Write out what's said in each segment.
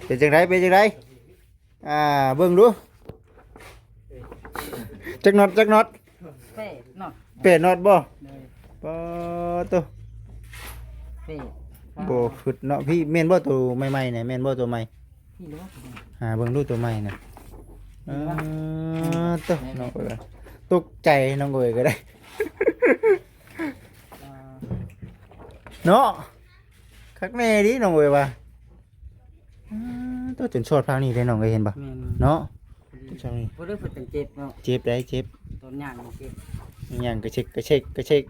ເປັນຈັ່ງໃດ ເປັນຈັ່ງໃດ? ອ່າ ເບິ່ງດູ ຈັກນັອດ ຈັກນັອດ? ແປດນັອດ ແປດນັອດບໍ່? ໂດຍ ປາໂຕ ແປດ ບໍ່ ປາ ຄຶດເນາະ. ພີ່ ແມ່ນບໍ່ໂຕໃໝ່ໆນີ້? ແມ່ນບໍ່ໂຕໃໝ່? ພີ່ ຫາເບິ່ງດູໂຕໃໝ່ນະ. ເອີ ໂຕ ນ້ອງເອີຍ ຕົກໃຈນ້ອງເອີຍກໍໄດ້ ເນາະ. ຄັກແນ່ເດນ້ອງເອີຍວ່າ ອ່າ ໂຕ ຈົນຊອດພາກນີ້ເດ້ນ້ອງເອີຍ ເຫັນບໍ່? ແມ່ນ ເນາະ ພອດີ ພອດີເພິ່ນຈັ່ງເຈັບເນາະ. ເຈັບໄດ໋ ເຈັບ ຕອນຍ່າງຍັງເຈັບ ຍ່າງກະເຊັກ ກະເຊັກ ກະເຊັກ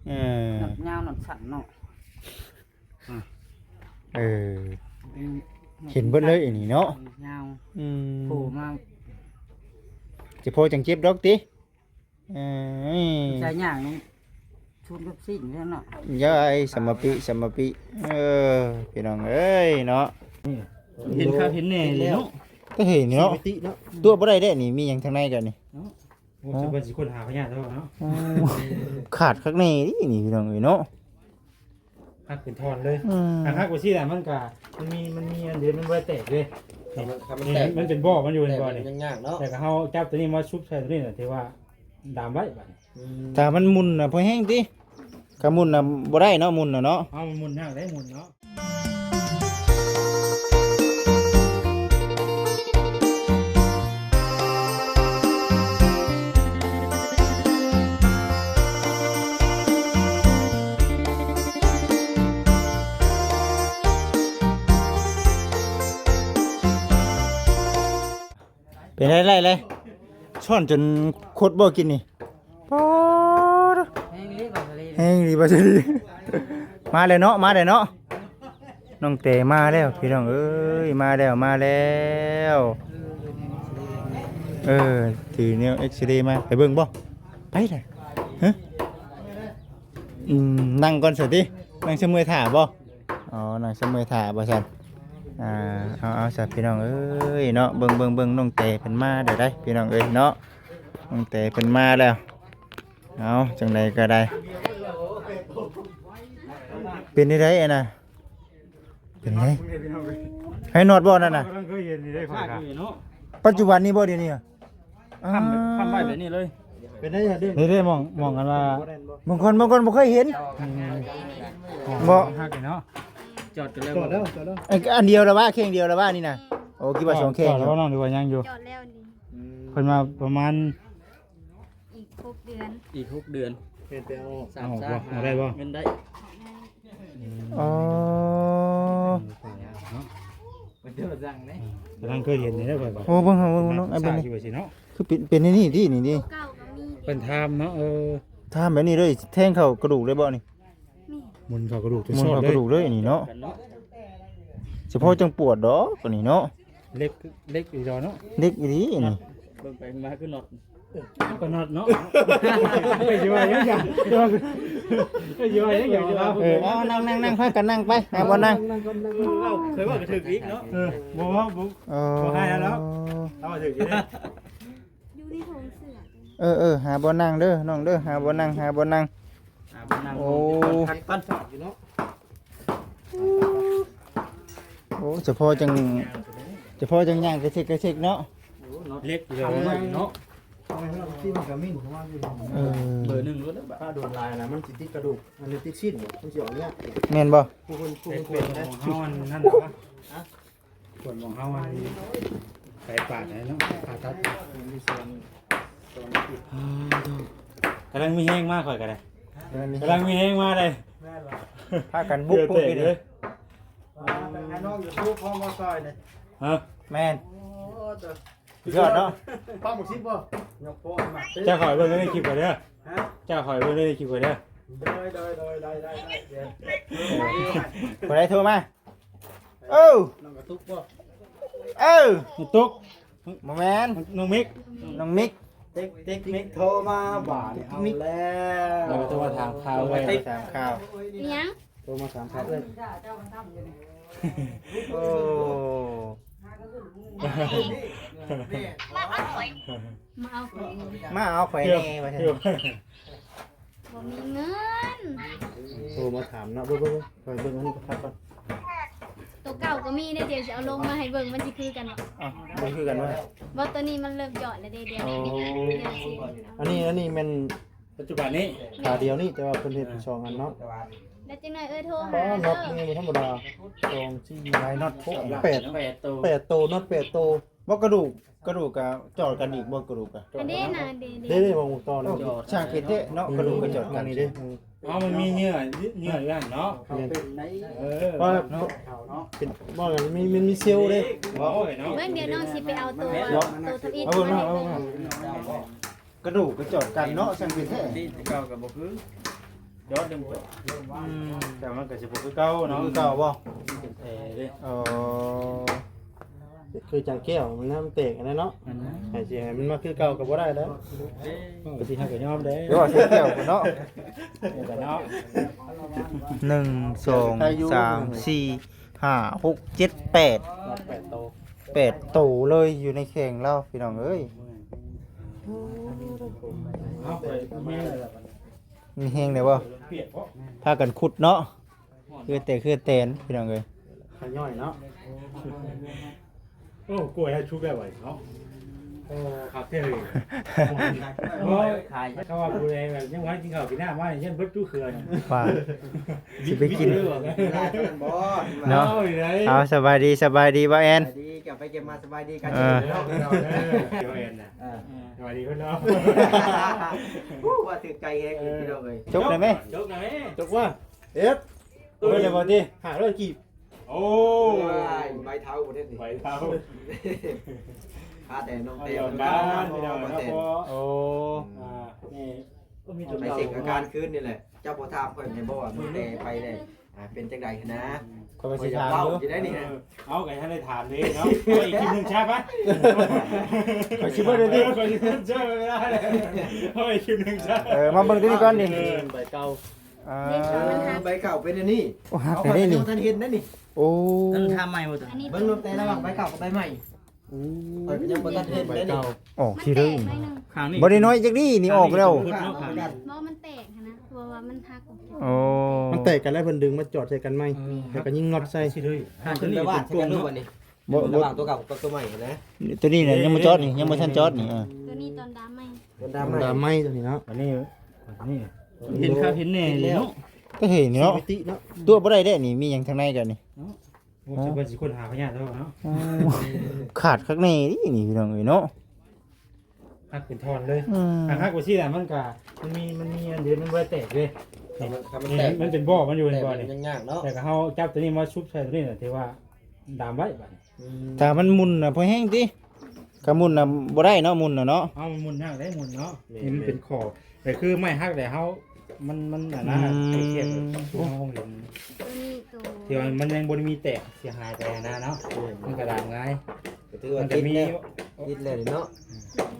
ເອີ ນັອດຍາວນັອດສັ້ນເນາະ. ເອີ ອືມ ເຫັນເບິດເລີຍອັນນີ້ເນາະ ຍາວ ອືມ ໂຜມາ ຈະພໍຈັ່ງເຈັບດອກຕິ. ເອີຍ ໃສ່ຍ່າງນີ້ ຊຸນກັບຊີ້ນແລ້ວເນາະ. ຍາຍ ສຳມະປິ ສຳມະປິ ເອີ ພີ່ນ້ອງເອີຍເນາະ. ເຫັນຄັກເຫັນແນ່ເລີຍເນາະ ກໍເຫັນເນາະ ປະຕິເນາະ ຕົວະບໍ່ໄດ້ເດ້ນີ້. ມີຫຍັງທາງໃນກັນນີ້ເນາະ? ໂອ້ ໂອ້ ຊິເພິ່ນຊິຄົ້ນຫາພະຍາດແລ້ວເນາະ. ໂອ້ ຂາດຄັກແນ່ເດນີ້ພີ່ນ້ອງເອີຍເນາະ. ຫັກເປັນທ່ອນເລີຍ ອືມ ຫາກຫັກໄປຊີ້ແຫຼະ ມັນກະ ມັນມີ ມັນມີອັນດຽວ ມັນບໍ່ໄດ້ແຕກເດ້. ຖ້າມັນ ຖ້າມັນແຕກ ມັນເປັນບໍ່ມັນຢູ່ ແຕ່ ເຫັນບໍ່ນີ້? ມັນຍັງຍາກເນາະ ແຕ່ກໍເຮົາຈັບຕົວນີ້ມາຊຸບໃສ່ຕົວນີ້ນະ ຖືວ່າດາມໄວ້ບາດນີ້. ອືມ ຖ້າມັນໝຸ່ນນະພໍແຮງຕິ ຖ້າໝຸ່ນນະບໍ່ໄດ້ເນາະ ໝຸ່ນນະເນາະ. ເອົາ ມັນໝຸ່ນຍາກເດ້ ໝຸ່ນເນາະ. ເປັນໄດ້ ໄດ້ເລີຍ ຊ້ອນຈົນຄົດບໍ່ກິນນີ້. ປາດ ແຮງອີ່ຫຼີ ແຮງອີ່ຫຼີ ມາແລ້ວເນາະ ມາແລ້ວເນາະ. ນ້ອງແຕມາແລ້ວພີ່ນ້ອງເອີຍ ມາແລ້ວ ມາແລ້ວ. ເອີ ຖືແນວເອັກຊະເຣມາ ໄປເບິ່ງບໍ່? ໄປແຫຼະ ຮະ ອືມ ນັ່ງກ່ອນຊະຕິ ນັ່ງຊະເມີຍຖ້າບໍ່? ອໍ ນັ່ງຊະເມີຍຖ້າບໍ່ຊັ້ນ. ອ່າ ເອົາ ເອົາຊະພີ່ນ້ອງເອີຍເນາະ ເບິ່ງ ເບິ່ງ ເບິ່ງ ນ້ອງແຕເພິ່ນມາແລ້ວໃດ໋ພີ່ນ້ອງເອີຍເນາະ ນ້ອງແຕເພິ່ນມາແລ້ວ. ເອົາ ຈັ່ງໃດກໍໄດ້ ເປັນຈັ່ງໃດອັນນ່າ? ເປັນໄງ? ໃຫ້ນອດບໍ່ນັ້ນນະ? ເຄີຍເຫັນນີ້ເດ້ຂ້ອຍກະ ປັດຈຸບັນນີ້ບໍ່ ດຽວນີ້? ຄ້ຳ ຄ້ຳໄວ້ແບບນີ້ເລີຍ. ເປັນໄດ້ເດີ ນີ້ເດ້ ໝ່ອງ ໝ່ອງອັນວ່າ ບາງຄົນ ບາງຄົນບໍ່ເຄີຍເຫັນ ອືມ ບໍ່ ຮັກເນາະ. ຈອດກັນແລ້ວ ຈອດແລ້ວ ຈອດແລ້ວ. ອັນດຽວລະວ່າ ແຂ່ງດຽວລະວ່ານີ້ນະ? ໂອ້ ຄິດວ່າສອງແຂ່ງ ຈອດແລ້ວບໍ່ນ້ອງ ຫຼືວ່າຍັງຢູ່? ຈອດແລ້ວນີ້ ອືມ ເພິ່ນວ່າປະມານ ອີກຫົກເດືອນ ອີກຫົກເດືອນ ເຮັດໄປເອົາ ສາມ ເອົາ ສາມ ບໍ່ ເອົາໄດ້ບໍ່? ເງິນໄດ້ ອໍ ເນາະ ມັນເດີຈັ່ງເດ້ ກຳລັງເຄີຍເຫັນນີ້ເດ້ຂ້ອຍວ່າ. ໂອ້ ເບິ່ງ ເບິ່ງ ເບິ່ງນ້ອງ ອັນນີ້ຄືເປັນ ເປັນນີ້ຕິ ນີ້ຕິ ໂຕເກົ່າກໍມີ ເພິ່ນຖາມເນາະ. ເອີ ຖາມແບບນີ້ເລີຍ ແທງເຂົ້າກະດູກເລີຍບໍ່ນີ້? ໝຸນເຂົ້າກະດູກ ໝຸນເຂົ້າກະດູກເລີຍນີ້ເນາະ. ສະເພາະຈັ່ງປວດດອກອັນນີ້ເນາະ. ເຫຼັກ ເຫຼັກອີ່ຫຼີເນາະ ເຫຼັກອີ່ຫຼີນີ້. ເບິ່ງໄປມາຄືນັອດ ກໍນັອດເນາະ. ໄປຢູ່ວ່າຫຍັງ ໄປຢູ່ວ່າຫຍັງ. ເອີ ເອົາ ນັ່ງ ນັ່ງ ນັ່ງ ພາກັນນັ່ງໄປ ຫາບ່ອນນັ່ງ. ເອີ ເຄີຍວ່າກະຖືກອີກເນາະ. ເອີ ບໍ່ ບໍ່ ບໍ່ ເອີ ບໍ່ໃຫ້ແລ້ວ ເອົາຖືກຢູ່ເດ້ ຢູ່ໃນຖົງເສື້ອ. ເອີ ເອີ ຫາບ່ອນນັ່ງເດີນ້ອງເດີ ຫາບ່ອນນັ່ງ ຫາບ່ອນນັ່ງ ຫາບ່ອນນັ່ງ. ໂອ້ ຄັນປັນສອດຢູ່ເນາະ. ໂອ້ ສະເພາະຈັ່ງ ສະເພາະຈັ່ງຍ່າງກະເຊັກກະເຊັກເນາະ. ໂອ້ ເນາະ ເຫຼັກຢູ່ແລ້ວເນາະ. ເອີ ເບີໜຶ່ງໂລດແລ້ວບາດ ຖ້າໂດນຫຼາຍນະ ມັນຊິຕິດກະດູກ ມັນຊິຕິດຊີ້ນ ມັນຊິອອກຍາກ. ແມ່ນບໍ່? ຜູ້ຄົນ ຜູ້ຄົນເປັນເດ້ ເຮົາອັນນັ້ນຫວາ? ປວດໝ່ອງເຮົາອັນໄປປາດເນາະ ຜ່າຕັດ. ກຳລັງມີແຮງມາ ຂ້ອຍກໍໄດ້ ກຳລັງມີແຮງມາເດ້. ພາກັນບຸກ ເອີ ພຸ້ນກິນເລີຍ. ອ່າ ແຕ່ນ້ອງຢູ່ທຸກຫ້ອງມາຊ່ອຍນີ້ ຮະ? ແມ່ນ. ໂອ້ ສຸດຍອດເນາະ. ປ້າໝົກສິບບໍ່? ຍົກໂປ້ມາ ເຈົ້າຂ້ອຍເບິ່ງໃນຄລິບກ່ອນເດີ. ຮະ? ເຈົ້າຂ້ອຍເບິ່ງໃນຄລິບກ່ອນເດີ. ໂດຍ ໂດຍ ໂດຍ ໄດ້ ໄດ້ ໄດ້ ດຽວ ຜູ້ໃດໂທມາ? ເອີ ນ້ອງກະຕຸກບໍ່? ເອີ ຕຸກ ບໍ່ແມ່ນ ນ້ອງມິກ ນ້ອງມິກ ຕິກ ຕິກມິກໂທມາບາດນີ້ ເອົາແລ້ວ ເອົາໂທມາຖາມຂ່າວເລີຍ ຖາມຂ່າວ. ອີຫຍັງ? ໂທມາຖາມຂ່າວເອີຍ. ໂອ້ ມາເອົາຂ້ອຍ ມາເອົາຂ້ອຍແດ່ວ່າຊັ້ນ. ບໍ່ມີເງິນ ໂທມາຖາມເນາະ. ເບິ່ງ ເບິ່ງ ເບິ່ງ ຂ້ອຍເບິ່ງອັນນີ້ຄັກໆກ່ອນ. ໂຕ ຕົວເກົ່າກໍມີເດ້ ດຽວຊິເອົາລົງມາໃຫ້ເບິ່ງ ມັນຊິຄືກັນບໍ່? ອ້າວ ບໍ່ຄືກັນວະ? ບໍ່ ຕົວນີ້ມັນເລີ່ມຢອດແລ້ວເດ້ ດຽວ ໂອ້ ດຽວຊິ ອັນນີ້ ອັນນີ້ແມ່ນປັດຈຸບັນນີ້ ຂາດຽວນີ້ ແຕ່ວ່າເພິ່ນເຮັດເປັນສອງອັນເນາະ. ແລ້ວຈັກໜ່ອຍເອື້ອຍໂທຫາເດີ. ໂອ້ ນັອດນີ້ມັນບໍ່ທຳມະດາ ສອງ ສີ່ ຫຼາຍນັອດໂພດ ແປດ ແປດໂຕ ນັອດແປດໂຕ. ບໍ່ ກະດູກ ກະດູກກະຈອດກັນອີກບໍ່? ກະດູກກະ ອັນນີ້ນະ ເດ້ ເດ້ ເດ້ ເດ້ ວງວົງຈອນ ໂອ້ ຊ່າງເປັນແທ້ເນາະ ກະດູກກະຈອດກັນເດ້. ເອີ ເອົາ ມັນມີເຍື່ອ ເຍື່ອຢູ່ຫັ້ນເນາະ. ແມ່ນ ເອີ ເນາະ ເປັນ ເປັນ ບໍ່ ມັນມີ ມັນມີເຊວເດ້. ໂອ້ຍເນາະ ເບິ່ງ ດຽວນ້ອງຊິໄປເອົາໂຕ ໂຕທຳອິດ ເອົາເບິ່ງ ມາໃຫ້ເບິ່ງ ເອົາເບິ່ງ. ກະດູກກະຈອດກັນເນາະ ຊ່າງເປັນແທ້. ທີ່ເກົ່າກໍບໍ່ຄື ຈອດເດີມ ອືມ ແຕ່ມັນກໍຊິບໍ່ຄືເກົ່າເນາະ. ຄືເກົ່າບໍ່? ເປັນແຜເດ້. ອໍ ຄືຈານແກ້ວມັນນະ ມັນແຕກອັນນັ້ນເນາະ. ໃຫ້ຊິໃຫ້ມັນມາຄືເກົ່າກໍບໍ່ໄດ້ແລ້ວ. ເອີ ກໍຊິໃຫ້ກໍຍອມເດ້ ຫຼືວ່າໃສ່ແກ້ວພຸ້ນເນາະ. ເອີ ກໍເນາະ ໜຶ່ງ ສອງ ສາມ ສີ່ ຫ້າ ຫົກ ເຈັດ ແປດ ແປດໂຕ ແປດໂຕເລີຍຢູ່ໃນແຂ້ງລາວ ພີ່ນ້ອງເອີຍ. ເອົາໄປແມ່ ມີແຮງແດ່ບໍ່? ພາກັນຂຸດເນາະ ເຄືອແຕ່ເຄືອແຕນ ພີ່ນ້ອງເອີຍ. ຂະຍ່ອຍເນາະ. ໂອ້ ກ້ວຍໃຫ້ຊຸກແລ້ວໄວເນາະ. ໂອ້ ຄັກແທ້ເລີຍ. ໂອ້ຍ ຂາຍ ເຂົາວ່າຜູ້ໃດແບບຍັງບໍ່ທັນກິນເຂົ້າກິນນ້ຳມານີ້ ຍັງເບິດຕູ້ເຂື່ອນວ່າ ຊິໄປກິນ ເວລາເທົ່ານັ້ນບໍ່? ເນາະ ເອົາ ສະບາຍດີ ສະບາຍດີ ບ່າວແອນ. ສະບາຍດີ ກັບໄປເກັບມາ ສະບາຍດີກັນເນາະ. ເອີ ເອີ ສະບາຍດີເພິ່ນເນາະ. ໂອ້ ວ່າຖືກໃຈແຮງ ເອີ ພີ່ນ້ອງເອີຍ. ຈົກໄດ້ໄໝ? ຈົກໄດ້ໄໝ? ຈົກວ່າ ເອັດ ເອີ ເບິດແລ້ວບໍ່ຕິ? ຫ້າຮ້ອຍກີບ. ໂອ້ ໂອ້ຍ ໃບເທົາບໍ່ໄດ້ນີ້ ໃບເທົາ ພາແຕ່ນ້ອງແຕ້ມ ໂອ້ ອ່າ ນີ້ ໄປເຊັກອາການຄືນນີ້ແຫຼະ. ເຈົ້າບໍ່ຖາມຂ້ອຍແມ່ນບໍ່ວ່ານ້ອງແຕ້ໄປແລ້ວ ອ່າ ເປັນຈັ່ງໃດຫັ້ນນະ? ຂ້ອຍຊິຖາມຢູ່ໄດ໋ນີ້ນະ. ເອົາ ກໍຍັງໄດ້ຖາມເດ້ເນາະ. ເອົາອີກຄລິບໜຶ່ງຊະໄປ ຂ້ອຍຊິເບິ່ງເດ້ ຂ້ອຍຊິເບິ່ງເດີ ເອົາອີກຄລິບໜຶ່ງຊະ. ເອີ ມາເບິ່ງຕົວນີ້ກ່ອນນີ້ ໃບເກົ່າ. ອ່າ ເດ້ ມັນຫັກ ໃບເກົ່າເປັນອັນນີ້. ໂອ້ ຫັກແທ້ນີ້. ເຮົາກໍຍັງບໍ່ທັນເຫັນນະນີ້. ໂອ້ ຕ້ອງຖາມໃໝ່ບໍ່? ອັນນີ້ ເບິ່ງແຕ່ລະຫວ່າງໃບເກົ່າກັບໃບໃໝ່. ໂອ້ ຂ້ອຍກໍຍັງບໍ່ທັນເຫັນເດ້ນີ້. ອອກຊິເລີຍ ຂ້າງນີ້ ບໍ່ໄດ້ນ້ອຍຈັກນີ້ ນີ້ອອກແລ້ວ. ບໍ່ ມັນແຕກຫັ້ນນະ ເພາະວ່າມັນຫັກ. ໂອ້ ມັນແຕກກັນແລ້ວ ເພິ່ນດຶງມາຈອດໃສ່ກັນໃໝ່ ເອີ ແລ້ວກໍຍິງນັອດໃສ່. ຂ້າງຕົວນີ້ເປັນກົງເນາະ. ບໍ່ ລະຫວ່າງຕົວເກົ່າກັບຕົວໃໝ່ຫັ້ນນະ. ຕົວນີ້ນະຍັງບໍ່ຈອດນີ້ ຍັງບໍ່ທັນຈອດນີ້. ເອີ ຕົວນີ້ຕອນດາມໃໝ່ ຕອນດາມໃໝ່ ດາມໃໝ່ຕົວນີ້ເນາະ. ອັນນີ້ ອັນນີ້ ເຫັນຄັກເຫັນແນ່ເນາະ. ກໍເຫັນເນາະ ຕົວະບໍ່ໄດ້ເດ້ນີ້. ມີຫຍັງທາງໃນກັນນີ້ເນາະ? ໂອ້ ຊິເພິ່ນຊິຄົ້ນຫາພະຍາດແລ້ວເນາະ. ໂອ້ ຂາດຄັກແນ່ນີ້ ພີ່ນ້ອງເອີຍເນາະ. ຫັກເປັນທ່ອນເລີຍ. ອືມ ຄັນຫັກໄປຊີ້ນະ ມັນກະ ມັນມີ ມັນມີອັນດຽວ ມັນບໍ່ໄດ້ແຕກເດ້. ຖ້າມັນ ຖ້າມັນແຕກ ມັນເປັນບໍ່ ມັນຢູ່ ແຕກ ບໍ່ນີ້ ມັນຍັງຍາກເນາະ. ແຕ່ກໍເຮົາຈັບຕົວນີ້ມາຊຸບໃສ່ຕົວນີ້ນະ ຖືວ່າດາມໄວ້ບາດນີ້. ອືມ ຖ້າມັນໝຸ່ນນະ ພໍແຮງຕິ ກະໝຸ່ນນະບໍ່ໄດ້ເນາະ ໝຸ່ນນະເນາະ. ເອົາ ມັນໝຸ່ນຍາກເດ້ ໝຸ່ນເນາະ. ແມ່ນ ນີ້ມັນເປັນຂໍ້ ແຕ່ຄືໄມ້ຫັກແລ້ວເຮົາ ມັນ ມັນອັນນັ້ນນະ ອືມ ໄປທຽບກັບໂຕເຮົາເຫັນ ຕົວນີ້ໂຕ ທີ່ວ່າມັນຍັງບໍ່ໄດ້ມີແຕກເສຍຫາຍໄປຫັ້ນນະເນາະ. ແມ່ນ ມັນກະດາມງ່າຍ ກໍຖືວ່າຕິດແລ້ວ ຕິດແລ້ວເນາະ. ອື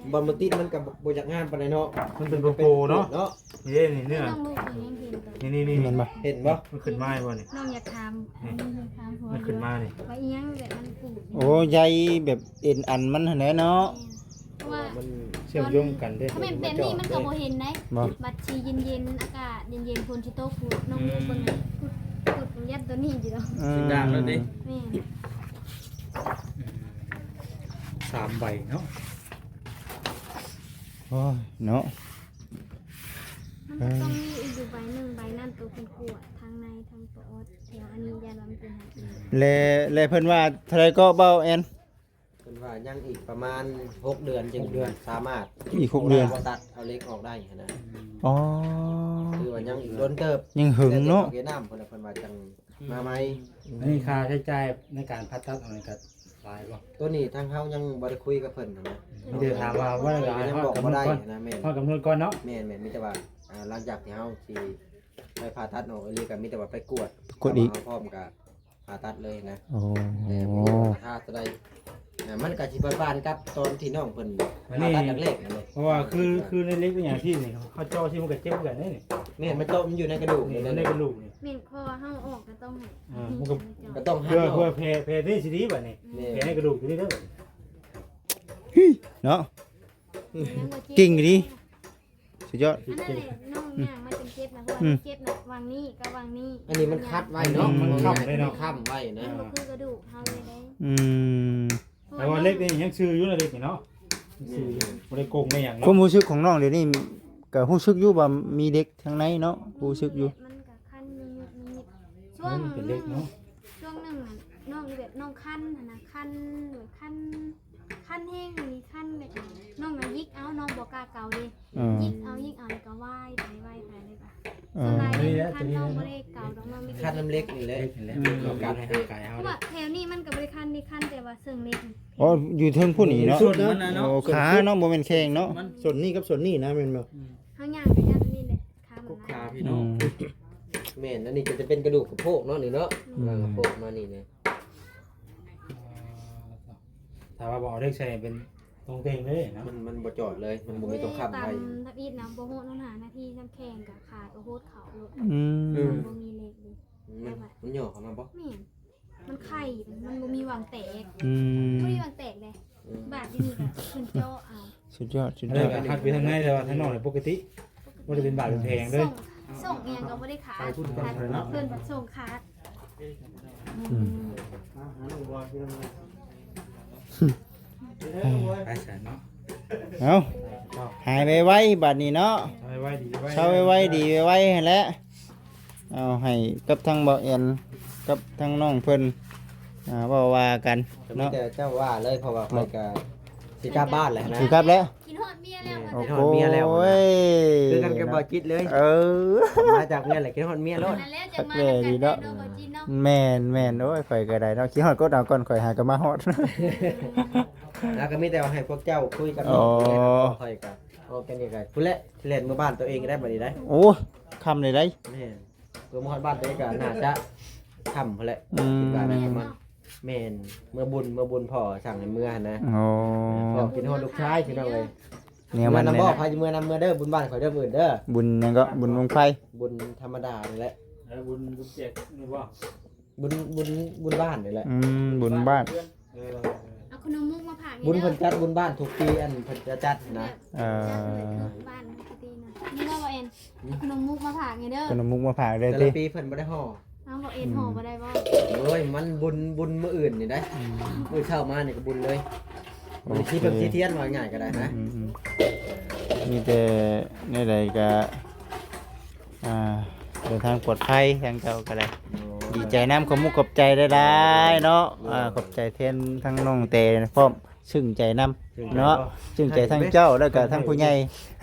ມ ບ່ອນມັນຕິດມັນກໍບໍ່ຢາກງາມປານໃດເນາະ. ມັນເປັນໂປໂປເນາະ ເນາະ. ນີ້ເດ້ ນີ້ເນື້ອ ນ້ອງລູກເພິ່ນຍັງເຫັນຕົວ ນີ້ໆໆ ແມ່ນບໍ່? ເຫັນບໍ່? ມັນຂຶ້ນມາບໍ່ນີ້? ນ້ອງຢາກຖາມ ນີ້ ນ້ອງຢາກຖາມ ມັນຂຶ້ນມານີ້ ວ່າອີ່ຫຍັງແບບມັນປູດ. ໂອ້ ໃຍແບບເອັນອັນມັນຫັ້ນແຫຼະເນາະ. ແມ່ນ ເພາະວ່າມັນເຊື່ອມໂຍງກັນເດ້. ຖ້າແມ່ນແບບນີ້ມັນກໍບໍ່ເຫັນໄດ໋. ບໍ່ ບັດຊິເຢັນໆ ອາກາດເຢັນໆ ຝົນຊິຕົກພຸ້ນ ນ້ອງລູກເບິ່ງ ອືມ ພຸ້ນ ພຸ້ນ ຍັດຕົວນີ້ຢູ່ດອກ. ອືມ ຊິດາງແລ້ວເດ້. ແມ່ນ ສາມໃບເນາະ. ໂອ້ຍເນາະ ມັນກໍຕ້ອງມີອີກຢູ່ໃບໜຶ່ງ ໃບນັ້ນໂຕເປັນຂວດ ທັງໃນທັງປອດ ແຖວອັນນີ້ຢ້ານວ່າມັນເປັນຫາກອີກ. ແລະ ແລະເພິ່ນວ່າເທົ່າໃດກໍ ບ່າວແອນ? ເພິ່ນວ່າຍັງອີກປະມານຫົກເດືອນຈຶ່ງ ຫົກເດືອນ ສາມາດ ອີກຫົກເດືອນ ຕັດເອົາເຫຼັກອອກໄດ້ຫັ້ນນະ. ອໍ ຄືວ່າຍັງອີກດົນເຕີບ ຍັງເຫິງເນາະ. ແຕ່ເຮັດອອກເຮັດນ້ຳ ເພິ່ນ ເພິ່ນວ່າຈັ່ງມາໃໝ່. ອືມ ອັນນີ້ຄ່າໃຊ້ຈ່າຍໃນການຜ່າຕັດອັນນັ້ນກໍຫຼາຍບໍ່? ຕົວນີ້ທາງເຮົາຍັງບໍ່ໄດ້ຄຸຍກັບເພິ່ນນະ. ມີແຕ່ຖາມວ່າ ວ່າ ຍັງບອກບໍ່ໄດ້ນະ. ແມ່ນ ຮອດກຳນົດກ່ອນເນາະ. ແມ່ນໆ ມີແຕ່ວ່າ ອ່າ ຫຼັງຈາກທີ່ເຮົາຊິໄປຜ່າຕັດເນາະ ຫຼືກໍມີແຕ່ວ່າໄປກວດ ກວດອີກ ເຮົາພ້ອມກໍຜ່າຕັດເລີຍນະ. ໂອ້ ແຕ່ບໍ່ຮູ້ວ່າລາຄາເທົ່າໃດ. ອ່າ ມັນກໍຊິປະມານກັບຕອນທີ່ນ້ອງເພິ່ນ ອັນນີ້ ຜ່າຕັດຄັ້ງແລກນັ້ນເລີຍ. ເພາະວ່າຄື ຄືໃນເຫຼັກອີຫຍັງທີ່ນີ້ ເຮົາເຈາະທີ່ມັນກໍເຈັບຄືກັນເດ້ນີ້. ແມ່ນ ມັນເຈາະ ມັນຢູ່ໃນກະດູກນີ້ ໃນກະດູກນີ້. ແມ່ນ ເພາະວ່າເຮົາອອກກໍຕ້ອງໃຫ້ ອ່າ ມັນກໍ ກໍຕ້ອງ ເພື່ອ ເພື່ອແຜ ແຜນີ້ຊິດີບາດນີ້. ແມ່ນ ແຜໃນກະດູກຕົວນີ້ເດີ. ເນາະ ເກັ່ງອີ່ຫຼີ. ສຸດຍອດ ອັນນັ້ນແຫຼະ ນ້ອງຍ່າງມາຈົນເຈັບນະ ເພາະວ່າ ອືມ ມັນເຈັບນະ ຫວ່າງນີ້ກັບຫວ່າງນີ້ ອັນນີ້ມັນຂັດໄວ້ເນາະ ອືມ ມັນຂັດໄວ້ເນາະ ມັນຄ້ຳໄວ້ນະ ມັນບໍ່ຄືກະດູກເຮົາເລີຍເດ້ ອືມ ແຕ່ວ່າເຫຼັກນີ້ຍັງຊື່ຢູ່ນະ ເຫຼັກນີ້ເນາະ ຊື່ຢູ່ ບໍ່ໄດ້ກົງໄດ້ຫຍັງເນາະ ຄວາມຮູ້ສຶກຂອງນ້ອງດຽວນີ້ກະຮູ້ສຶກຢູ່ວ່າມີເຫຼັກທາງໃນເນາະ ຮູ້ສຶກຢູ່ ມັນກະຄັນງຶກໆ ຊ່ວງ ເປັນເຫຼັກເນາະ ຊ່ວງໜຶ່ງນະ ນ້ອງແບບນ້ອງຄັນຫັ້ນນະ ຄັນແບບຄັນ ຄັນແຮງນີ້ ຄັນແບບ ນ້ອງນະຢິກເອົາ ນ້ອງບໍ່ກ້າເກົາເດ້ ເອີ ຍິກເອົາ ຍິກເອົາ ແລ້ວກໍວາຍໄປ ວາຍໄປ ແລ້ວກໍ ເອີ ສ່ວນຫຼາຍເດ້ ຄັນນ້ອງບໍ່ໄດ້ເກົາດອກ ນ້ອງມີແຕ່ ຄັນນຳເຫຼັກນີ້ແຫຼະ ເຫຼັກນີ້ແຫຼະ ອືມ ການໃຫ້ຮ່າງກາຍເຮົາ ເພາະວ່າແຖວນີ້ມັນກໍບໍ່ໄດ້ຄັນເດ້ ຄັນແຕ່ວ່າເຊິ່ງເຫຼັກ ອໍ ຢູ່ເທິງພຸ້ນນີ້ເນາະ ສົ້ນມັນນະເນາະ ໂອ້ ຂາເນາະ ບໍ່ແມ່ນແຂ້ງເນາະ ສົ້ນນີ້ກັບສົ້ນນີ້ນະ ແມ່ນບໍ່? ອືມ ເຮົາຍ່າງໄປຍາມນີ້ແຫຼະ ຂາມັນ ກົກຂາພີ່ນ້ອງ ອືມ ແມ່ນ ອັນນີ້ກໍຈະເປັນກະດູກສະໂພກເນາະ ນີ້ເນາະ ອືມ ກະໂພກມານີ້ນະ ຖ້າວ່າບໍ່ເອົາເຫຼັກໃສ່ເປັນຕົງເຕັງເລີຍນະ ມັນ ມັນບໍ່ຈອດເລີຍ ມັນບໍ່ມີຕົວຄ້ຳໄວ້ ຕຳທຳອິດນະ ບໍ່ຮອດຫ້ານາທີ ນ້ຳແຂງກະຂາກໍໂຫດເຂົ້າໂລດ ອືມ ມັນບໍ່ມີເຫຼັກເດ້ ມັນ ມັນຫຍໍ້ເຂົ້າມາບໍ່? ແມ່ນ ມັນໄຂ່ ມັນບໍ່ມີຫວ່າງແຕກ ອືມ ບໍ່ມີຫວ່າງແຕກເດ້ ອືມ ບາດຢູ່ນີ້ກະຂຶ້ນເຈາະເອົາ ສຸດຍອດ ສຸດຍອດ ອັນນີ້ກະຮັດໄປທາງໃນ ແຕ່ວ່າທາງນອກນີ້ປົກກະຕິ ບໍ່ໄດ້ເປັນບາດເປັນແຜງເດ້ ສົ່ງ ສົ່ງອີ່ຫຍັງກໍບໍ່ໄດ້ຂາດ ຂາດເພິ່ນບັດສົ່ງຂາດ ອືມ ໄປຊະເນາະ ເອົາ ຫາຍໄວໆ ບາດນີ້ເນາະ ຫາຍໄວໆ ດີໄວໆ ເຊົາໄວໆ ດີໄວໆ ຫັ້ນແຫຼະ ເອົາໃຫ້ກັບທາງບ່າວແອນ ກັບທາງນ້ອງເພິ່ນ ອ່າ ເວົ້າວ່າກັນເນາະ ມີແຕ່ເຈົ້າວ່າເລີຍ ເພາະວ່າຂ້ອຍກະຊິກັບບ້ານແລ້ວນະ ຊິກັບແລ້ວ ຄິດຮອດເມຍແລ້ວ ໂອ້ໂຫ ຄິດຮອດເມຍແລ້ວ ຄືກັນກັບບ່າວຈິດເລີຍ ເອີ ມາຈາກເຮືອນແລ້ວຄິດຮອດເມຍໂລດ ນັ້ນແຫຼະ ຈັກມາ ແມ່ນດີເນາະ ແມ່ນໆ ໂອ້ຍ ຂ້ອຍກໍໄດ້ເນາະ ຄິດຮອດກົດເອົາກ່ອນ ຂ້ອຍຫາກໍມາຮອດ ແລ້ວກໍມີແຕ່ວ່າໃຫ້ພວກເຈົ້າຄຸຍກັນເນາະ ຂ້ອຍກໍອອກຈາກນີ້ກໍພຸ້ນແຫຼະ ຊິແລ່ນເມືອບ້ານຕົວເອງກໍໄດ້ບັດນີ້ໄດ໋ ໂອ້ຍ ຄ່ຳເລີຍໄດ໋ ແມ່ນ ເພື່ອມາຮອດບ້ານຕົວເອງກໍໜ້າຈະຄ່ຳພຸ້ນແຫຼະ ອືມ ຄິດວ່ານະ ປະມານ ແມ່ນ ເມືອບຸນ ເມືອບຸນພໍ່ສັ່ງໃຫ້ເມືອຫັ້ນນະ ໂອ້ ພໍ່ຄິດຮອດລູກຊາຍ ພີ່ນ້ອງເອີຍ ແນວມັນ ເມືອນຳບໍ່ ໃຜຊິເມືອນຳ ເມືອເດີ ບຸນບ້ານຂ້ອຍເດີ ມື້ອື່ນເດີ ບຸນຫຍັງກໍ ບຸນບັ້ງໄຟ ບຸນທຳມະດານີ້ແຫຼະ ເອີ ບຸນ ບຸນແຈກນີ້ບໍ່? ບຸນ ບຸນ ບຸນບ້ານນີ້ແຫຼະ ອືມ ບຸນບ້ານ ເອີ ເອົາຂະໜົມມຸກມາຝາກ ບຸນເພິ່ນຈັດບຸນບ້ານທຸກປີ ອັນເພິ່ນຈະຈັດນະ ເອີ ຈັດເລີຍ ບຸນບ້ານທຸກປີນະ ນີ້ວ່າບໍ່ແອນ ອືມ ເອົາຂະໜົມມຸກມາຝາກນີ້ເດີ ຂະໜົມມຸກມາຝາກເດີ ແຕ່ລະປີເພິ່ນບໍ່ໄດ້ຫໍ່ ເອົາ ບໍ່ເອັນຫໍ່ບໍ່ໄດ້ບໍ່? ໂອ້ຍ ມັນບຸນ ບຸນມື້ອື່ນນີ້ໄດ໋ ອືມ ມື້ເຊົ້າມານີ້ກໍບຸນເລີຍ ໂອເຄ ມີທີ່ເພິ່ນທີ່ທຽນວ່າງ່າຍກໍໄດ້ນະ ອືມໆ ມີແຕ່ແນວໃດກໍ ອ່າ ເດີນທາງປອດໄພ ທາງເຈົ້າກໍໄດ້ ໂອ້ ດີໃຈນຳ ຂອບມຸກຂອບໃຈຫຼາຍໆເນາະ ໂດຍ ອ່າ ຂອບໃຈແທນທາງນ້ອງແຕພ້ອມ ຊຶ້ງໃຈນຳ ຊຶ້ງໃຈ ເນາະ ເນາະ ຊຶ້ງໃຈທັງເຈົ້າ ແລ້ວກໍທັງຜູ້ໃຫຍ່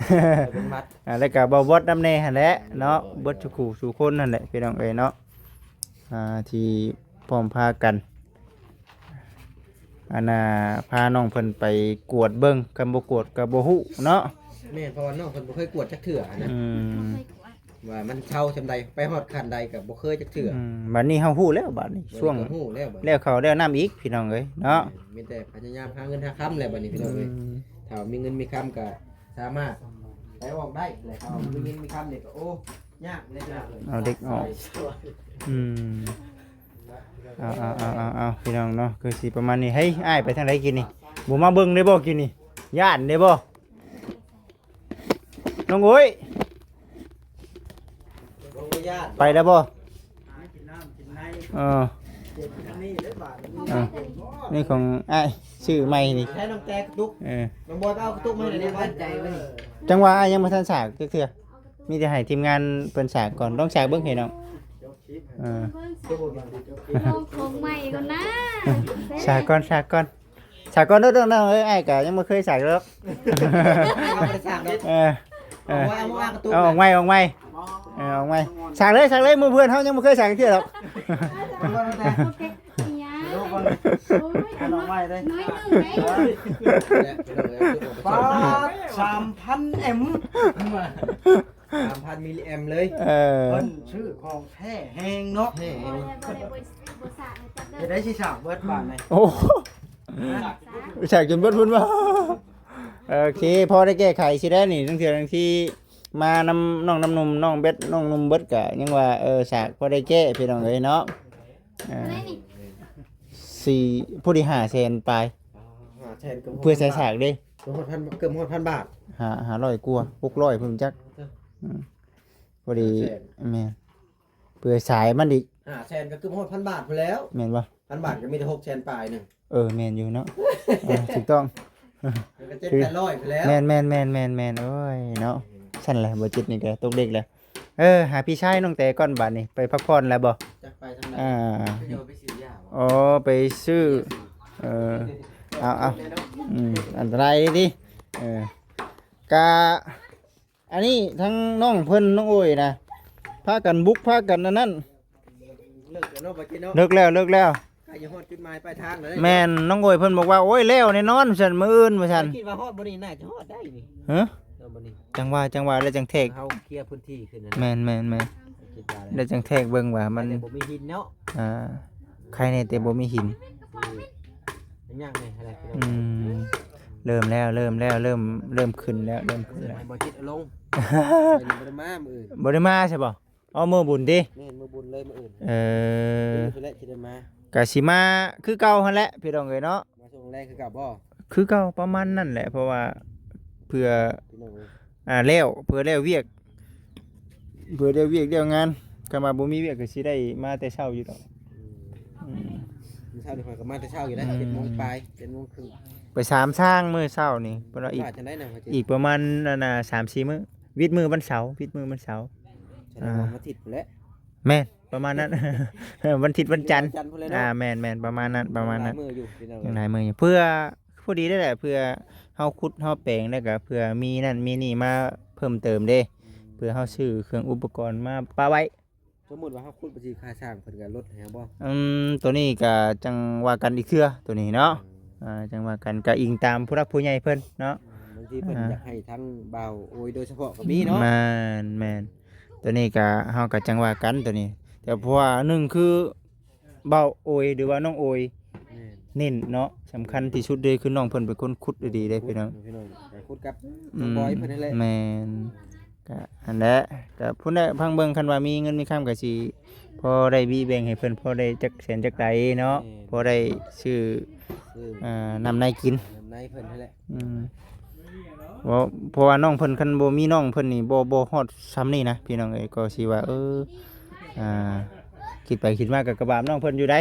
ເປັນຫວັດ ອ່າ ແລ້ວກໍບ່າວບອດນຳແດ່ຫັ້ນແຫຼະເນາະ ເອີ ເບິດສູ່ຄູ່ສູ່ຄົນຫັ້ນແຫຼະ ພີ່ນ້ອງເອີຍເນາະ ອ່າ ທີ່ພ້ອມພາກັນ ອັນນ່າ ພານ້ອງເພິ່ນໄປກວດເບິ່ງ ຄັນບໍ່ກວດກໍບໍ່ຮູ້ເນາະ ແມ່ນ ເພາະວ່ານ້ອງເພິ່ນບໍ່ເຄີຍກວດຈັກເທື່ອນະ ອືມ ບໍ່ເຄີຍກວດ ວ່າມັນເຊົາສ່ຳໃດ ໄປຮອດຂັ້ນໃດກໍບໍ່ເຄີຍຈັກເທື່ອ ອືມ ບັດນີ້ເຮົາຮູ້ແລ້ວ ບັດນີ້ ບັດນີ້ ຊ່ວງ ກໍຮູ້ແລ້ວ ບັດນີ້ ແລ້ວເຂົ້າແລ້ວນ້ຳອີກ ພີ່ນ້ອງເອີຍເນາະ ແມ່ນ ມີແຕ່ພະຍາຍາມຫາເງິນຫາຄຳແຫຼະ ບັດນີ້ ພີ່ນ້ອງເອີຍ ອືມ ຖ້າມີເງິນມີຄຳກໍສາມາດໄປອອກໄດ້ແຫຼະ ຖ້າມີເງິນມີຄຳນີ້ກໍ ໂອ້ ຍາກເລີຍ ພີ່ນ້ອງເອີຍ ເອົາເດັກອອກ ອືມ ເອົາໆໆໆ ພີ່ນ້ອງເນາະ ຄືຊິປະມານນີ້ ເຮີ້ຍ ອ້າຍໄປທາງໃດກີ້ນີ້ ບໍ່ມາເບິ່ງເດ້ບໍ່ກີ້ນີ້ ຢ້ານເດ້ບໍ່ ນ້ອງໂອ້ຍ ໄປແລ້ວບໍ່? ເອີ ເອີ ນີ້ຂອງອ້າຍ ຊື້ໃໝ່ນີ້ ໃຫ້ນ້ອງແຕກະຕຸກ ເອີ ນ້ອງບອຍໄປເອົາກະຕຸກມາໃຫ້ແດ່ ໃຈເວີຍ ຈັ່ງວ່າອ້າຍຍັງບໍ່ທັນສາກຈັກເທື່ອ ມີແຕ່ໃຫ້ທີມງານເພິ່ນສາກກ່ອນ ລອງສາກເບິ່ງໃຫ້ນ້ອງ ເອີ ຂອງໃໝ່ກ່ອນນະ ສາກກ່ອນ ສາກກ່ອນ ສາກກ່ອນເດີນ້ອງເອີຍ ອ້າຍກະຍັງບໍ່ເຄີຍສາກດອກ ເຮົາບໍ່ໄດ້ສ້າງດອກ ເອີ ເອີ ເອົາໄວ້ ເອົາໄວ້ ເອົາອອກໃໝ່ ເອົາອອກໃໝ່ ເອີ ອອກໃໝ່ ສາກເລີຍ ສາກເລີຍ ໝູ່ເພື່ອນເຮົາຍັງບໍ່ເຄີຍສາກເທື່ອດອກ ເອົາໄວ້ ເອົາໄວ້ ໂອ້ຍ ເອົາອອກໃໝ່ເລີຍ ໜ້ອຍໜຶ່ງເດ້ ປາດ ສາມພັນເອັມ ສາມພັນມິລລິແອມເລີຍ ເອີ ເພິ່ນຊື້ຂອງແທ້ແຮງເນາະ ແທ້ແຮງ ບໍ່ໄດ້ ບໍ່ໄດ້ ບໍ່ ບໍ່ສາກໃຫ້ຈັກເດີ ເຮັດໄດ້ຊິສາກເບິດບາດນີ້ ໂອ້ ສາກຈົນເບິດພຸ້ນວ່າ ໂອເຄ ພໍໄດ້ແກ້ໄຂຊິໄດ້ນີ້ ລາງເທື່ອລາງທີມານຳນ້ອງນ້ຳນົມ ນ້ອງເບັດ ນ້ອງນົມເບິດກະຍັງວ່າ ເອີ ສາກພໍໄດ້ແກ້ ພີ່ນ້ອງເອີຍເນາະ ເອີ ສີ່ ພໍດີຫ້າແສນປາຍ ຫ້າແສນ ເພື່ອໃສ່ສາກເດ້ ເກືອບຮອດພັນ ເກືອບຮອດພັນບາດ ຫ້າ ຫ້າຮ້ອຍກວ່າ ຫົກຮ້ອຍພຸ້ນຈັກ. ອືມ ພໍດີ ຫ້າແສນ ແມ່ນ ເພື່ອສາຍມັນອີກ ຫ້າແສນກໍເກືອບຮອດພັນບາດພຸ້ນແລ້ວ ແມ່ນບໍ່? ພັນບາດກໍມີແຕ່ຫົກແສນປາຍໜຶ່ງ. ເອີ ແມ່ນຢູ່ເນາະ ເອີ ຖືກຕ້ອງ ແລ້ວກໍເຈັດແປດຮ້ອຍພຸ້ນແລ້ວ. ແມ່ນໆໆໆໆ ໂອ້ຍເນາະ ຊັ້ນແຫຼະ ບໍ່ຈິດນີ້ກໍຕົກເດັກແລ້ວ. ເອີ ຫາພີ່ຊາຍນ້ອງແຕກ່ອນບາດນີ້ ໄປພັກຜ່ອນແລ້ວບໍ່? ຈັກໄປທາງໃດ ອ່າ ເຂົາເຈົ້າໄປຊື້ຢາບໍ່? ອໍ ໄປຊື້ ເອີ ເອົາໆ ອືມ ອັນຕະລາຍເດ້ຕິ. ເອີ ກະ ອັນນີ້ທັງນ້ອງເພິ່ນ ນ້ອງໂອຍນະ ພາກັນບຸກ ພາກັນອັນນັ້ນ ເລິກແລ້ວເນາະ ບໍ່ຈິດເນາະ ເລິກແລ້ວ ເລິກແລ້ວ ໃກ້ຈະຮອດຈຸດໝາຍປາຍທາງແລ້ວເດ້. ແມ່ນ ນ້ອງໂອຍເພິ່ນບອກວ່າ ໂອ້ຍ ແລ້ວແນ່ນອນ ວ່າຊັ້ນ ມື້ອື່ນ ວ່າຊັ້ນ. ແຕ່ຄິດວ່າຮອດບ່ອນນີ້ໜ້າຈະຮອດໄດ້ນີ້ ຮະ ເນາະ ບ່ອນນີ້ ຈັ່ງວ່າ ຈັ່ງວ່າ ແລ້ວຈັ່ງແທກ ເຮົາເຄຍພື້ນທີ່ຂຶ້ນນັ້ນ ແມ່ນໆໆ ຄິດວ່າ ແລ້ວຈັ່ງແທກເບິ່ງວ່າມັນ ແຕ່ບໍ່ມີຫີນເນາະ ອ່າ ໄຄແນ່ແຕ່ບໍ່ມີຫີນ ອືມ ເລີ່ມແລ້ວ ເລີ່ມແລ້ວ ເລີ່ມ ເລີ່ມຂຶ້ນແລ້ວ ເລີ່ມຂຶ້ນແລ້ວ ໃຫ້ບໍ່ຈິດເອົາລົງ ບໍ່ໄດ້ມາມື້ອື່ນ ບໍ່ໄດ້ມາໃຊ່ບໍ່? ເອົາ ມື້ບຸນຕິ ແມ່ນ ມື້ບຸນເລີຍມື້ອື່ນ ເອີ ມື້ພຸ້ນແຫຼະຊິໄດ້ມາ ກະຊິມາຄືເກົ່າຫັ້ນແຫຼະ ພີ່ນ້ອງເອີຍເນາະ ມາຊ່ວງແລງຄືເກົ່າບໍ່? ຄືເກົ່າ ປະມານນັ້ນແຫຼະ ເພາະວ່າເພື່ອ ພີ່ນ້ອງເອີຍ ອ່າ ແລ້ວ ເພື່ອແລ້ວວຽກ ເພື່ອແລ້ວວຽກແລ້ວງານ ຄັນວ່າບໍ່ມີວຽກກໍຊິໄດ້ມາແຕ່ເຊົ້າຢູ່ດອກ ອືມ ອືມ ມື້ເຊົ້ານີ້ຂ້ອຍກໍມາແຕ່ເຊົ້າຢູ່ໄດ໋ ອືມ ເຈັດໂມງປາຍ ເຈັດໂມງເຄິ່ງ ໄປສາມທາງມື້ເຊົ້ານີ້ ເພິ່ນວ່າອີກ ວ່າຈັ່ງໃດນະ ອີກປະມານ ອັນນ່າ ສາມສີ່ມື້ ວິດມື້ວັນເສົາ ວິດມື້ວັນເສົາ ສະແດງວ່າ ອ່າ ວັນອາທິດພຸ້ນແຫຼະ ແມ່ນ ປະມານນັ້ນ ວັນອາທິດວັນຈັນ ວັນຈັນພຸ້ນແຫຼະເນາະ ອ່າ ແມ່ນໆ ປະມານນັ້ນ ປະມານນັ້ນ ຍັງຫຼາຍມື້ຢູ່ພີ່ນ້ອງ ຍັງຫຼາຍມື້ຢູ່ ເພື່ອ ພໍດີໄດ້ແຫຼະ ເພື່ອເຮົາຂຸດເຮົາແປງ ແລ້ວກໍເພື່ອມີນັ້ນມີນີ້ມາເພີ່ມເຕີມເດ້ ອືມ ເພື່ອເຮົາຊື້ເຄື່ອງອຸປະກອນມາປະໄວ້ ສົມມຸດວ່າເຮົາຂຸດໄປຊິຄ່າຊ່າງເພິ່ນກໍລົດໃຫ້ເຮົາບໍ່? ອືມ ໂຕນີ້ກໍຈັ່ງວ່າກັນອີກເທື່ອ ໂຕນີ້ເນາະ ອືມ ອ່າ ຈັ່ງວ່າກັນ ກໍອີງຕາມຜູ້ຫຼັກຜູ້ໃຫຍ່ເພິ່ນເນາະ ອືມ ບາງທີເພິ່ນ ອ່າ ຢາກໃຫ້ທາງບ່າວໂອຍໂດຍສະເພາະກໍມີເນາະ ແມ່ນໆ ໂຕນີ້ກໍເຮົາກໍຈັ່ງວ່າກັນໂຕນີ້ ແຕ່ເພາະວ່າໜຶ່ງຄື ບ່າວໂອຍ ຫຼືວ່ານ້ອງໂອຍ ແມ່ນ ເນັ້ນເນາະ ສຳຄັນທີ່ສຸດເດ້ ຄືນ້ອງເພິ່ນເປັນຄົນຂຸດອີ່ຫຼີເດ້ພີ່ນ້ອງ ຂຸດພີ່ນ້ອງ ຂຸດກັບ ອືມ ນ້ອງບອຍເພິ່ນນັ້ນແຫຼະ ແມ່ນ ກະຫັ້ນແຫຼະ ກະພຸ້ນແຫຼະ ຟັງເບິ່ງ ຄັນວ່າມີເງິນມີຄຳກະຊິພໍໄດ້ບີແບ່ງໃຫ້ເພິ່ນ ພໍໄດ້ຈັກແສນຈັກໃດເນາະ ແມ່ນ ພໍໄດ້ຊື້ ຊື້ ອ່າ ນ້ຳໃນກິນ ນ້ຳໃນເພິ່ນຫັ້ນແຫຼະ ອືມ ເພາະ ເພາະວ່ານ້ອງເພິ່ນ ຄັນບໍ່ມີນ້ອງເພິ່ນນີ້ ບໍ່ ບໍ່ຮອດຊ່ຳນີ້ນະ ພີ່ນ້ອງເອີຍ ກໍຊິວ່າ ເອີ ອ່າ ຄິດໄປຄິດມາກໍກະບາບນ້ອງເພິ່ນຢູ່ໃດ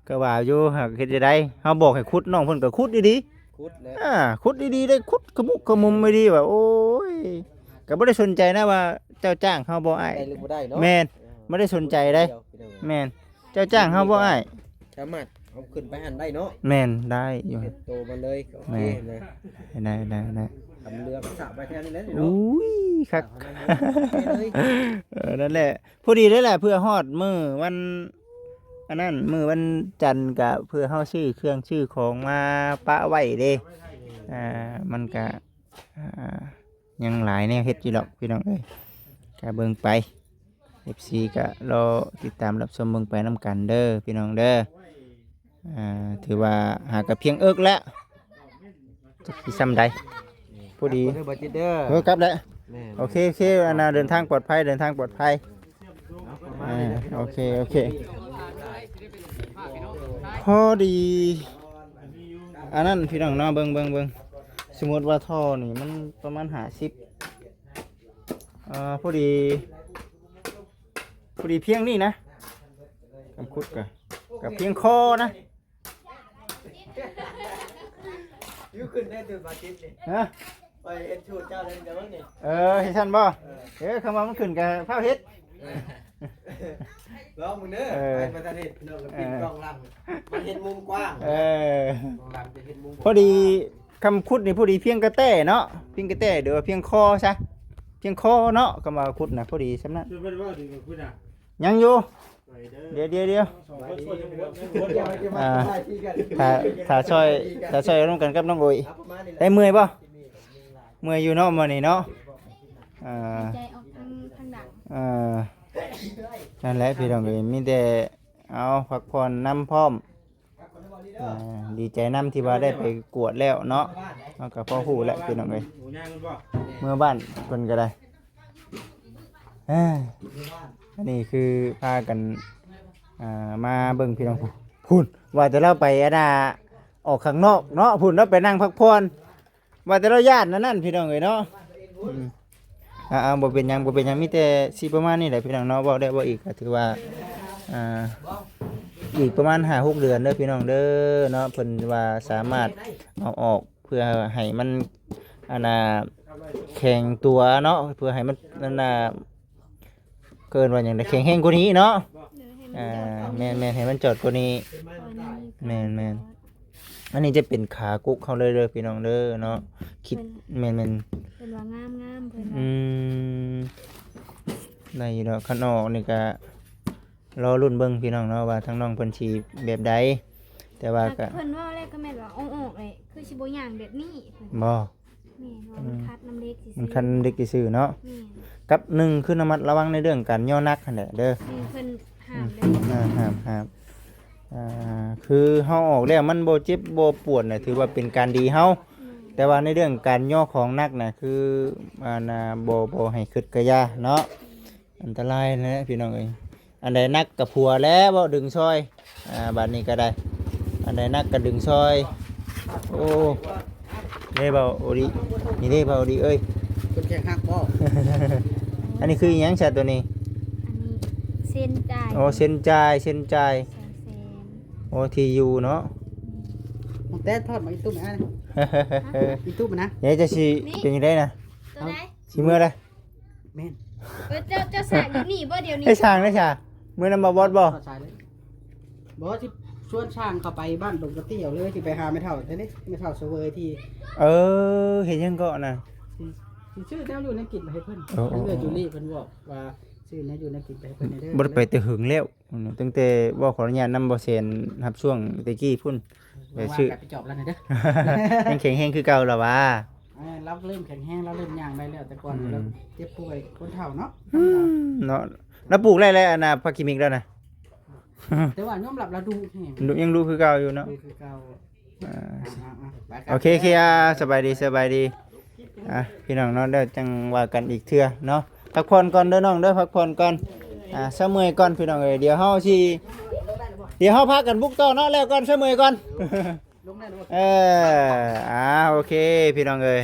ກະວ່າຢູ່ ຫາກເຮັດຈັ່ງໃດ ເຮົາບອກໃຫ້ຂຸດ ນ້ອງເພິ່ນກໍຂຸດອີ່ຫຼີ ຂຸດແລ້ວ ອ່າ ຂຸດອີ່ຫຼີເດ້ ຂຸດຂະມຸກຂະມຸມອີ່ຫຼີ ວ່າ ໂອ້ຍ ກໍບໍ່ໄດ້ສົນໃຈນະວ່າເຈົ້າຈ້າງເຮົາບໍ່ອ້າຍ ໄດ້ຫຼືບໍ່ໄດ້ເນາະ ແມ່ນ ເອີ ບໍ່ໄດ້ສົນໃຈໃດ ແມ່ນ ເຈົ້າຈ້າງເຮົາບໍ່ອ້າຍ ສາມາດເອົາຂຶ້ນໄປຫັ້ນໄດ້ເນາະ ແມ່ນ ໄດ້ຢູ່ ເຮັດໂຕມັນເລີຍ ໂອເຄ ແມ່ນ ນະ ໄດ້ ໄດ້ ໄດ້ ກຳເຫຼືອກະສະໄປແຖວນີ້ແຫຼະເນາະ ອຸ້ຍ ຄັກ ເອີ ນັ້ນແຫຼະ ພໍດີເລີຍແຫຼະ ເພື່ອຮອດມື້ວັນ ອັນນັ້ນ ມື້ວັນຈັນກະເພື່ອເຮົາຊື້ເຄື່ອງຊື້ຂອງມາປະໄວ້ເດ້ ອ່າ ມັນກະ ອ່າ ຍັງຫຼາຍແນວເຮັດຢູ່ດອກພີ່ນ້ອງເອີຍ ກະເບິ່ງໄປ ເອັຟຊີ ກະລໍຕິດຕາມຮັບຊົມເບິ່ງໄປນຳກັນເດີພີ່ນ້ອງເດີ ອ່າ ຖືວ່າຫາກະພຽງເອິກແລ້ວ ຈັກຊິຊ່ຳໃດ ພໍດີ ກັບເດີ ບໍ່ຈິດເດີ ເອີ ກັບແລ້ວ ແມ່ນ ໂອເຄ ໂອເຄ ອັນນ່າ ເດີນທາງປອດໄພ ເດີນທາງປອດໄພ ເອົາປະມານນີ້ແຫຼະ ອ່າ ໂອເຄ ໂອເຄ ພໍດີ ອັນນັ້ນພີ່ນ້ອງເນາະ ເບິ່ງ ເບິ່ງ ເບິ່ງ ສົມມຸດວ່າທໍ່ນີ້ມັນປະມານຫ້າສິບ ອ່າ ພໍດີ ພໍດີພຽງນີ້ນະ ກຳຂຸດກະ ກະພຽງຄໍນະ ຢູ່ຂຶ້ນໄດ້ຕື່ມາຕິດນີ້ ຮະ ໄປເຮັດສູດເຈົ້າໄດ້ແຕ່ເບິ່ງນີ້ ເອີ ເຮັດຊັ້ນບໍ່ ເອີ ເອີ ຄຳວ່າມັນຂຶ້ນກະຟ້າວເຮັດ ເອີ ລອງເບິ່ງເດີ ເອີ ໄປປະທານເຮັດ ນ້ອງກໍ ເອີ ປີນກ້ອງຫຼັງ ມັນເຮັດມຸມກວ້າງ ເອີ ກ້ອງຫຼັງຈະເຮັດມຸມ ພໍດີ ຄຳຂຸດນີ້ພໍດີພຽງກະແຕ້ເນາະ ພຽງກະແຕ້ ຫຼືວ່າພຽງຄໍຊະ ພຽງຄໍເນາະ ຄຳວ່າຂຸດນະ ພໍດີຊ່ຳນັ້ນ ຍັງຢູ່ ດຽວໆໆ ອ່າ ຖ້າ ຖ້າຊ່ອຍ ຖ້າຊ່ອຍຮ່ວມກັນກັບນ້ອງໂອຍ ໄດ້ເມື່ອຍບໍ່? ເມື່ອຍຢູ່ເນາະ ມື້ນີ້ເນາະ ອ່າ ໃຈອອກທາງ ທາງດັງ ເອີ ນັ້ນແຫຼະພີ່ນ້ອງເອີຍ ມີແຕ່ ເອົາ ພັກຜ່ອນນຳພ້ອມ ອ່າ ດີໃຈນຳທີ່ວ່າໄດ້ໄປກວດແລ້ວເນາະ ເຮົາກໍພໍຮູ້ແລ້ວພີ່ນ້ອງເອີຍ ເມືອບ້ານເພິ່ນກໍໄດ້ ເອີ ອັນນີ້ຄືພາກັນ ອ່າ ມາເບິ່ງພີ່ນ້ອງ ພຸ້ນ ວ່າແຕ່ລາວໄປອັນນ່າ ອອກຂ້າງນອກເນາະ ພຸ້ນ ລາວໄປນັ່ງພັກຜ່ອນ ວ່າແຕ່ລາວຢ້ານອັນນັ້ນ ພີ່ນ້ອງເອີຍເນາະ. ອືມ ອ່າໆ ບໍ່ເປັນຫຍັງ ບໍ່ເປັນຫຍັງ ມີແຕ່ຊິປະມານນີ້ແຫຼະ ພີ່ນ້ອງເນາະ. ເວົ້າໄດ້ເວົ້າອີກກໍຖືວ່າ ອ່າ ອີກປະມານຫ້າຫົກເດືອນເດີ ພີ່ນ້ອງເດີເນາະ. ເພິ່ນວ່າສາມາດເອົາອອກ ເພື່ອໃຫ້ມັນ ອັນນ່າ ແຂງຕົວເນາະ ເພື່ອໃຫ້ມັນ ອັນນ່າ ເອີ້ນວ່າຫຍັງ ແຂງແຮງກວ່ານີ້ເນາະ. ໂດຍ ໃຫ້ມັນ ອ່າ ຈອດ ແມ່ນໆ ໃຫ້ມັນຈອດກວ່ານີ້. ແມ່ນໆ ອັນນີ້ຈະເປັນຂາກົກເຮົາເລີຍເດີ ພີ່ນ້ອງເດີເນາະ. ຄິດ ເພິ່ນ ແມ່ນໆ ເພິ່ນວ່າງາມໆ ເພິ່ນວ່າ ອືມ ໄດ້ຢູ່ດອກ. ຄັນອອກນີ້ກະລໍລຸ້ນເບິ່ງ ພີ່ນ້ອງເນາະ ວ່າທາງນ້ອງເພິ່ນຊິແບບໃດ. ແຕ່ວ່າກະ ເພິ່ນເວົ້າແລ້ວກໍແມ່ນວ່າ ອອກໆ ເລີຍ ຄືຊິບໍ່ຍ່າງແບບນີ້ ເພິ່ນ ບໍ່ ແມ່ນວ່າມັນ ອືມ ຂັດນຳເຫຼັກຊື່ໆ ມັນຂັດນຳເຫຼັກຊື່ໆເນາະ. ແມ່ນ ກັບໜຶ່ງຄືລະມັດລະວັງໃນເລື່ອງການຍໍໜັກຫັ້ນແຫຼະເດີ. ແມ່ນ ເພິ່ນຫ້າມເລີຍ ອ່າ ຫ້າມ ຫ້າມ ອ່າ ຄືເຮົາອອກແລ້ວມັນບໍ່ເຈັບບໍ່ປວດນະ ຖືວ່າເປັນການດີເຮົາ. ແມ່ນ ແຕ່ວ່າໃນເລື່ອງການຍໍຂອງໜັກນະ ຄື ອັນນ່າ ບໍ່ ບໍ່ໃຫ້ຄິດກະຢ່າເນາະ. ອັນຕະລາຍແຫຼະ ພີ່ນ້ອງເອີຍ. ອັນໃດໜັກກະຜົວແລ້ວເວົ້າດຶງຊ່ອຍ. ອ່າ ບາດນີ້ກໍໄດ້ ອັນໃດໜັກກໍດຶງຊ່ອຍ. ໂອ້ ເດ້ເວົ້າໂອດີ ນີ້ເດ້ເວົ້າໂອດີເອີຍ. ເປັນແຂງຫັກບໍ່? ອັນນີ້ຄືອີຫຍັງຊະໂຕນີ້? ອັນນີ້ເຊັນຈ່າຍ ໂອ້ ເຊັນຈ່າຍ ເຊັນຈ່າຍ ສອງແສນ. ໂອ້ ທີ່ຢູ່ເນາະ. ແຕ່ທອດມາອີກຕຸ້ມ ອີກຕຸ້ມນະ. ເດ ຈະຊິ ນີ້ ເປັນຈັ່ງໃດນະ? ໂຕໃດ? ຊິເມືອໃດ? ແມ່ນ ເອີ ເຈົ້າ ເຈົ້າສ້າງຢູ່ນີ້ບໍ່ດຽວນີ້? ໄດ້ສ້າງໄດ້ສາ ເມືອນຳບ່າວບອດບໍ່? ບໍ່ ຊິຊວນຊ່າງເຂົ້າໄປບ້ານດົງກະຕຽວເລີຍ ຊິໄປຫາແມ່ເຖົ້າເດ້ ແມ່ເຖົ້າສະເຫວີຍທີ່ ເອີ ເຮັດຫຍັງເກາະນະ? ຊິ ຊິຊື້ແນວຢູ່ແນວກິນໄປໃຫ້ເພິ່ນ. ໂອ້ ທາງເອື້ອຍ ໂອ້ ຈູລີເພິ່ນບອກວ່າຊື້ແນວຢູ່ແນວກິນໄປໃຫ້ເພິ່ນແດ່ເດີ. ບໍ່ໄດ້ໄປແຕ່ເຫິງແລ້ວ ຕັ້ງແຕ່ ບໍ່ ຂໍອະນຸຍາດນຳບໍ່ແສນ ຮັບຊ່ວງແຕ່ກີ້ພຸ້ນ. ເອີ ໄປຊື້ ວ່າງໆ ໄປຈອບລາວແດ່ເດີ. ຍັງແຂງແຮງຄືເກົ່າລະຫວາ? ເອີ ລາວເລີ່ມແຂງແຮງ ລາວເລີ່ມຍ່າງໄດ້ແລ້ວ ແຕ່ກ່ອນ ອືມ ລາວເຈັບປ່ວຍ ຄົນເຖົ້າເນາະ. ອືມ ເນາະ ລາວປູກໄດ້ແລ້ວ ອັນນ່າ ຜັກຂີ້ເມັກລາວນະ. ແຕ່ວ່າຍອມຮັບລາວດຸແຮງ ດຸ ຍັງດຸຄືເກົ່າຢູ່ເນາະ ດຸຄືເກົ່າ. ອ່າ ອ່າໆໆ ໄປກັນ ໂອເຄ ໂອເຄ ອ່າ ສະບາຍດີ ສະບາຍດີ. ອ່າ ພີ່ນ້ອງເນາະ ດຽວຈັ່ງວ່າກັນອີກເທື່ອເນາະ. ພັກຜ່ອນກ່ອນເດີນ້ອງເດີ ພັກຜ່ອນກ່ອນ. ອ່າ ຊະເມື່ອຍກ່ອນ ພີ່ນ້ອງເອີຍ. ດຽວເຮົາຊິ ດຽວເຮົາພາກັນບຸກຕໍ່ເນາະ ແລ້ວກ່ອນ ຊະເມື່ອຍກ່ອນ. ເອີ ອ່າ ໂອເຄ ພີ່ນ້ອງເອີຍ.